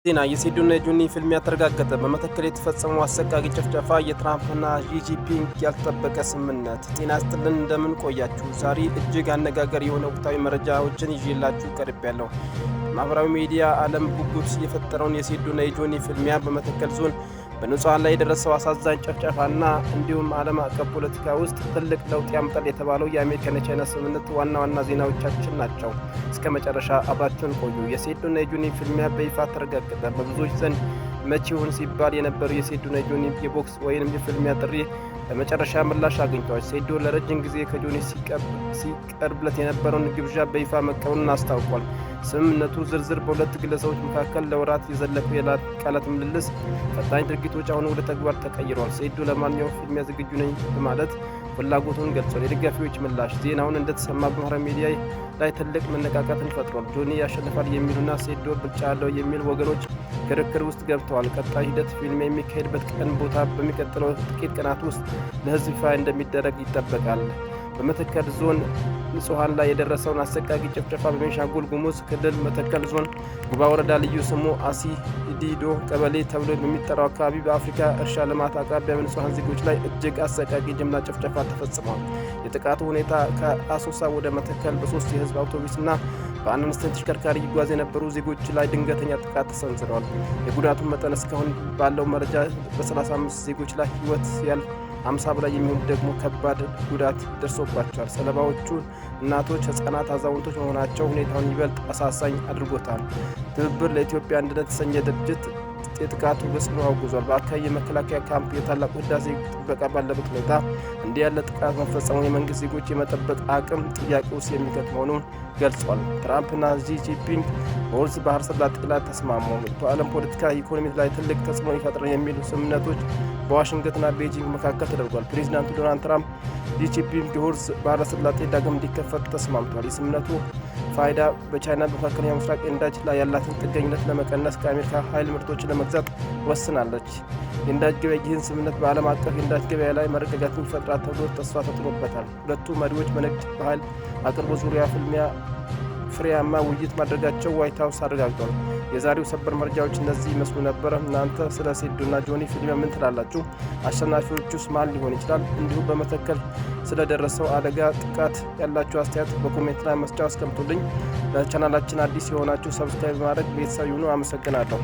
ዜና የሴዶና የጆኒ ፍልሚያ ተረጋገጠ። በመተከል የተፈጸመው አሰቃቂ ጭፍጨፋ፣ የትራምፕና ዢ ጂንፒንግ ያልተጠበቀ ስምምነት። ጤና ይስጥልን፣ እንደምን ቆያችሁ? ዛሬ እጅግ አነጋጋሪ የሆነ ወቅታዊ መረጃዎችን ይዤላችሁ ቀርቤያለሁ። ማህበራዊ ሚዲያ ዓለም ጉጉት የፈጠረውን የሴዶና የጆኒ ፍልሚያ፣ በመተከል ዞን በንጹሐን ላይ የደረሰው አሳዛኝ ጭፍጨፋና እንዲሁም ዓለም አቀፍ ፖለቲካ ውስጥ ትልቅ ለውጥ ያመጣል የተባለው የአሜሪካና የቻይና ስምምነት ዋና ዋና ዜናዎቻችን ናቸው። እስከ መጨረሻ አብራችሁን ቆዩ። የሴዶና የጆኒ ፍልሚያ በይፋ ተረጋገጠ። በብዙዎች ዘንድ መቼ ይሆን ሲባል የነበረው የሴዶና የጆኒ የቦክስ ወይንም የፍልሚያ ጥሪ በመጨረሻ ምላሽ አግኝተዋል። ሴዶ ለረጅም ጊዜ ከጆኒ ሲቀርብለት የነበረውን ግብዣ በይፋ መቀበሉን አስታውቋል። ስምምነቱ ዝርዝር በሁለት ግለሰቦች መካከል ለወራት የዘለቀው የቃላት ምልልስ ፈጣኝ ድርጊቶች አሁን ወደ ተግባር ተቀይረዋል። ሴዶ ለማንኛውም ፍልሚያ ዝግጁ ነኝ በማለት ፍላጎቱን ገልጿል። የደጋፊዎች ምላሽ ዜናውን እንደተሰማ በማህበራዊ ሚዲያ ላይ ትልቅ መነቃቃትን ፈጥሯል። ጆኒ ያሸንፋል የሚሉና ሴዶ ብልጫ አለው የሚል ወገኖች ክርክር ውስጥ ገብተዋል። ቀጣይ ሂደት ፊልሚያ የሚካሄድበት ቀን ቦታ በሚቀጥለው ጥቂት ቀናት ውስጥ ለሕዝብ ይፋ እንደሚደረግ ይጠበቃል። በመተከል ዞን ንጹሐን ላይ የደረሰውን አሰቃቂ ጭፍጨፋ፣ በቤንሻንጉል ጉሙዝ ክልል መተከል ዞን ጉባ ወረዳ ልዩ ስሙ አሲዲዶ ቀበሌ ተብሎ በሚጠራው አካባቢ በአፍሪካ እርሻ ልማት አቅራቢያ በንጹሐን ዜጎች ላይ እጅግ አሰቃቂ ጅምላ ጭፍጨፋ ተፈጽሟል። የጥቃቱ ሁኔታ ከአሶሳ ወደ መተከል በሶስት የህዝብ አውቶቡስና በአንድ አነስተኛ ተሽከርካሪ ይጓዝ የነበሩ ዜጎች ላይ ድንገተኛ ጥቃት ተሰንዝረዋል። የጉዳቱ መጠን እስካሁን ባለው መረጃ በ35 ዜጎች ላይ ህይወት ሲያልፍ 50 በላይ የሚሆኑ ደግሞ ከባድ ጉዳት ደርሶባቸዋል። ሰለባዎቹ እናቶች፣ ህጻናት፣ አዛውንቶች መሆናቸው ሁኔታውን ይበልጥ አሳሳኝ አድርጎታል። ትብብር ለኢትዮጵያ አንድነት የተሰኘ ድርጅት የጥቃቱ በጽኑ አውግዟል። በአካባቢ የመከላከያ ካምፕ የታላቁ ህዳሴ ጥበቃ ባለበት ሁኔታ እንዲህ ያለ ጥቃት መፈጸሙ የመንግስት ዜጎች የመጠበቅ አቅም ጥያቄ ውስጥ የሚከት መሆኑን ገልጿል። ትራምፕና ዢ ጂንፒንግ በሆርሙዝ ባህረ ሰላጤ ላይ ተስማሙ። በዓለም ፖለቲካ ኢኮኖሚ ላይ ትልቅ ተጽዕኖ ይፈጥራል የሚሉ ስምምነቶች በዋሽንግተንና ቤጂንግ መካከል ተደርጓል። ፕሬዚዳንቱ ዶናልድ ትራምፕ ዢ ጂንፒንግ የሆርሙዝ ባህረ ሰላጤ ዳግም እንዲከፈት ተስማምተዋል። የስምምነቱ ፋይዳ በቻይና በመካከለኛው ምስራቅ የነዳጅ ላይ ያላትን ጥገኝነት ለመቀነስ ከአሜሪካ ኃይል ምርቶችን ለመግዛት ወስናለች። የነዳጅ ገበያ ይህን ስምምነት በዓለም አቀፍ የነዳጅ ገበያ ላይ መረጋጋትን ይፈጥራል ተብሎ ተስፋ ተጥሎበታል። ሁለቱ መሪዎች በንግድ በኃይል አቅርቦት ዙሪያ ፍልሚያ ፍሬያማ ውይይት ማድረጋቸው ዋይት ሀውስ አረጋግጧል። የዛሬው ሰበር መረጃዎች እነዚህ ይመስሉ ነበር። እናንተ ስለ ሴዶና ጆኒ ፍልሚያ ምን ትላላችሁ? አሸናፊዎቹስ ማን ሊሆን ይችላል? እንዲሁም በመተከል ስለደረሰው አደጋ ጥቃት ያላችሁ አስተያየት በ comment ላይ መስጫ አስቀምጡልኝ። ለቻናላችን አዲስ የሆናችሁ subscribe በማድረግ ቤተሰብ ይሁኑ። አመሰግናለሁ።